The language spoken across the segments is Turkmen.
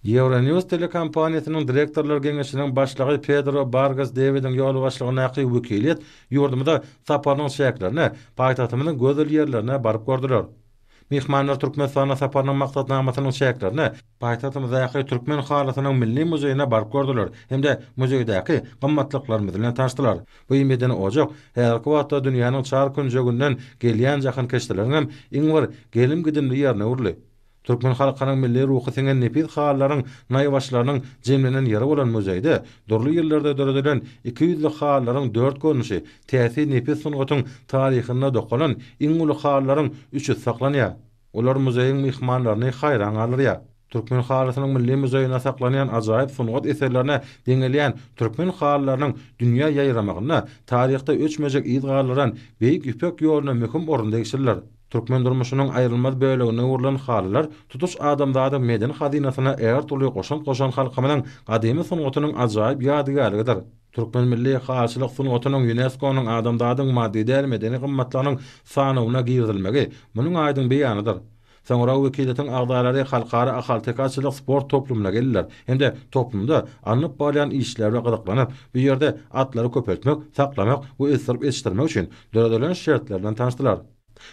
Euronews telekompaniýasynyň direktorlar geňeşiniň başlygy Pedro Bargas Dewidiň ýolbaşçylygyndaky wekiliýet ýurdumyza saparynyň çäklerinde paýtagtymyzyň gözel ýerlerine baryp gördüler. Myhmanlar Türkmenistana saparynyň maksatnamasynyň çäklerinde paýtagtymyzdaky Türkmen halysynyň milli muzeýine baryp gördüler hem-de muzeýdäki gymmatlyklarymyz bilen tanyşdylar. Bu medeni ojak häzirki wagtda dünýäniň çar künjeginden gelýän jahankeşdeleriň hem iň bir gelim-gidimli ýerine öwrüldi. Türkmen halkynyň milli ruhy siňen nepis halylaryň naýbaşylarynyň jemlenen ýeri bolan muzeýde dürli ýyllarda döredilen 200 halylaryň dört görnüşi, täsin nepis sungatyň taryhynda dokalan iň uly halylaryň üçüsi saklanýar. Olar muzeýiň myhmanlaryny haýran galdyrýar. Türkmen halysynyň milli muzeýinde saklanýan ajaýyp sungat eserlerine deňelýän türkmen halylarynyň dünýä ýaýramagynda taryhda öçmejek yz galdyran Beýik Ýüpek ýoluna möhüm orun degişlidir. Türkmen durmuşynyň aýrylmaz bölegine öwrülen halylar tutuş adamzadyň medeni hazynasyna ägirt uly goşant goşan halkymyzyň gadymy sungatynyň ajaýyp ýadygärligidir. Türkmen milli halyçylyk sungatynyň ÝUNESKO-nyň adamzadyň maddy däl medeni gymmatlygynyň sanawyna girizilmegi munuň aýdyň beýanydyr. Soňra wekiliýetiň agzalary Halkara ahalteke atçylyk sport toplumyna geldiler hem-de toplumda alnyp barylýan işler bilen gyzyklanyp, bu ýerde atlary köpeltmek, saklamak we ösdürip ýetişdirmek üçin döredilen şertler bilen tanyşdylar.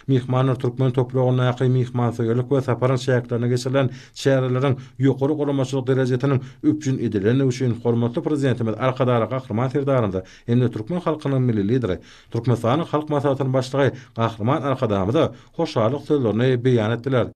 Myhmanlar türkmen topragyndaky myhmansöýerlik we saparyň çäklerinde geçirilen çäreleriň ýokary guramaçylyk derejesiniň üpjün edilendigi üçin hormatly Prezidentimiz Arkadagly Gahryman Serdarymyza hem-de türkmen halkynyň Milli Lideri, Türkmenistanyň Halk Maslahatynyň Başlygy Gahryman Arkadagymyza hoşallyk sözlerini beýan etdiler.